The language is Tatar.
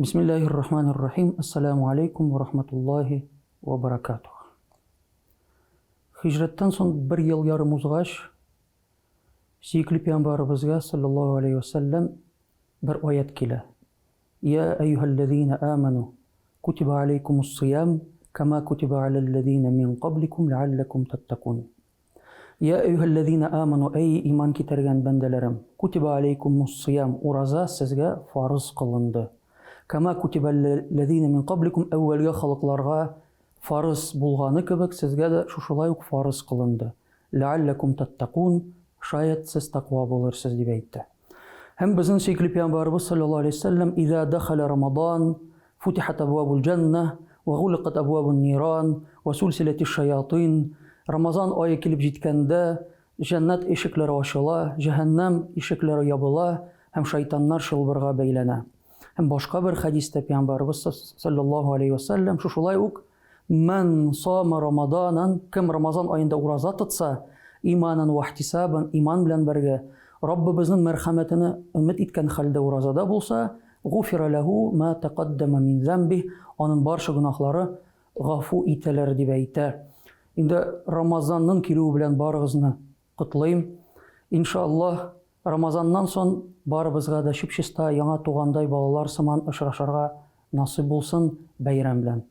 Бисмиллаһир рахманир рахим. Ассаламу алейкум ва рахматуллахи ва баракатух. Хиҗрәттән соң бер ел ярым узгач, сөекле пәйгамбәребезгә саллаллаһу алейхи ва сәлләм бер аят килә. Я әйюһәлләзина аману, кутиба алейкумус сиям, кама кутиба аләлләзина мин кабликум ләалләкум таттакун. Йә әйюһәлләзина аману, әй иман китергән бәндәләрем, кутиба алейкумус-сиям, ураза сезгә фарыз кылынды. Кама кутибәлләзина мин кабликум, әүвәлге халыкларга фарыз булганы кебек, сезгә дә шушылай ук фарыз кылынды. Ләалләкум таттакун, шаять сез тәкъва булырсыз, дип әйтте. Һәм безнең сөекле пәйгамбәребез саллаллаһу алейһи вәсәлләм, Иза дахаля Рамадан, футихат абвабул җанна, ва гуликат абвабун ниран, ва сулсиләтиш шаятин. Рамазан ае килеп җиткәндә, җәннәт ишекләре ачыла, җәһәннәм ишекләре ябыла һәм шайтаннар чылбырга бәйләнә. Һәм башка бер хәдистә пәйгамбәребез саллаллаһу алейһи вәсәлләм шушылай ук Мән сама Рамаданан, кем Рамазан аенда ураза тотса, иманан ва ихтисабан, иман белән бергә, Раббыбызның мәрхәмәтенә өмет иткән хәлдә уразада булса, гуфира ләһу ма тәкаддәмә мин зәмбиһ, аның барча гөнаһлары гафу ителер, дип әйтә. Инде Рамазанның килүе белән барыгызны котлыйм. Иншаллаһ, Рамазаннан сон барыбызга да чип-чиста яңа тугандай балалар сыман очрашырга насыйп булсын бәйрәм белән.